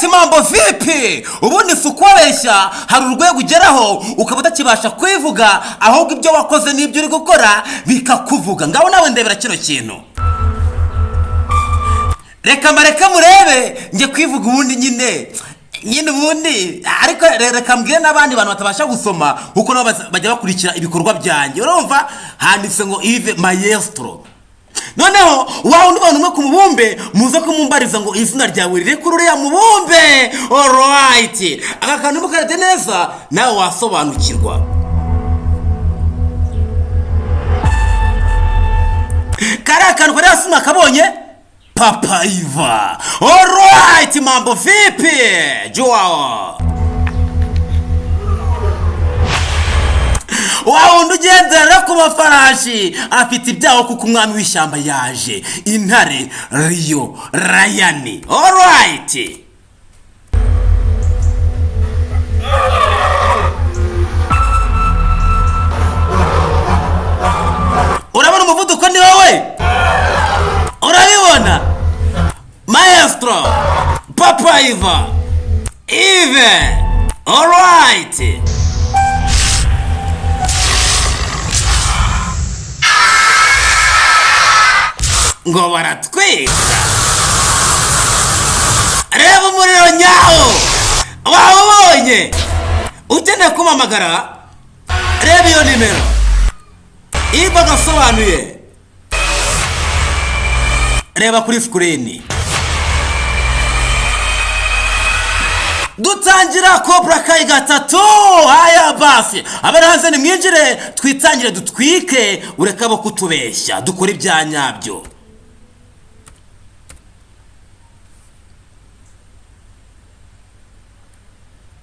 Alright, mambo vipi? Ubundi si ukubeshya, hari urwego ugeraho ukaba utakibasha kwivuga, ahubwo ibyo wakoze n'ibyo uri gukora bikakuvuga. Ngaho nawe ndebera kino kintu. Reka mbareke murebe njye kwivuga ubundi nyine ubundi, ariko reka mbwire n'abandi bantu batabasha gusoma, kuko nabo bajya bakurikira ibikorwa byanjye. Urumva handitse ngo Yves Maestro. Noneho wa wundi ubona umwe ku mubumbe, muze kumumbariza ngo izina ryawe riri kuri uriya mubumbe. Alright, aka kantu mukarete neza nawe wasobanukirwa. Kariya kantu kari hasi mwakabonye, Papa Iva. Alright, mambo vipi? Joao wa wundi ugendera ku mafarashi afite ibyago, kuko umwami w'ishyamba yaje, intare Riyo Rayani. Alright, urabona umuvuduko ni wowe urabibona. Maestro Papa Iva Ive. Alright, ngo baratwika. Reba umuriro nyawo wawubonye. Ukeneye kumpamagara, reba iyo nimero. Iva agasobanuye, reba kuri screen. Dutangira Cobra Kai 3. Haya basi, abari hanze nimwinjire, twitangire dutwike, ureke abo kutubeshya, dukore ibya nyabyo.